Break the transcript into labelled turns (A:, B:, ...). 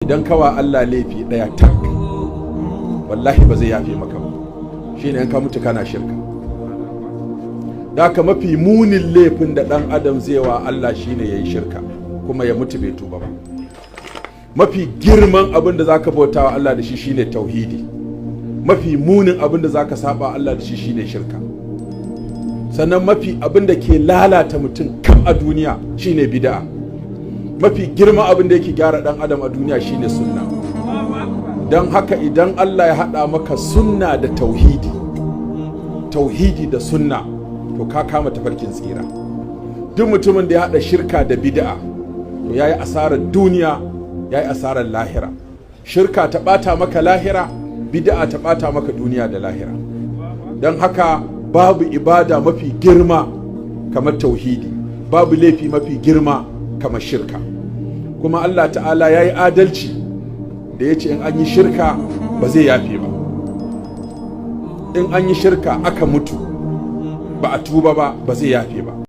A: Idan kawa Allah laifi ɗaya tak, wallahi ba zai yafe maka ba, shine in ka mutu kana shirka. Da haka mafi munin laifin da ɗan adam zai wa Allah shine ya yi shirka kuma ya mutu bai tuba ba. Mafi girman abin da zaka bauta wa Allah da shi shine tauhidi. Mafi munin abin da zaka saba Allah da shi shine shirka. Sannan mafi abin da ke lalata mutum kam a duniya shine bid'a. Mafi girman abin da yake gyara dan adam a duniya shine sunna. Don haka idan Allah ya haɗa maka sunna da tauhidi, tauhidi da sunna, to ka kama tafarkin tsira. Duk mutumin da ya haɗa shirka da bid'a, to yayi asarar duniya, yayi asarar lahira. Shirka ta ɓata maka lahira, bid'a ta ɓata maka duniya da lahira. Don haka babu ibada mafi girma kamar tauhidi, babu laifi mafi girma kamar shirka. Kuma Allah Ta'ala ya yi adalci da ya ce in an yi shirka ba zai yafe ba. In an yi shirka aka mutu ba a tuba ba, ba zai yafe ba.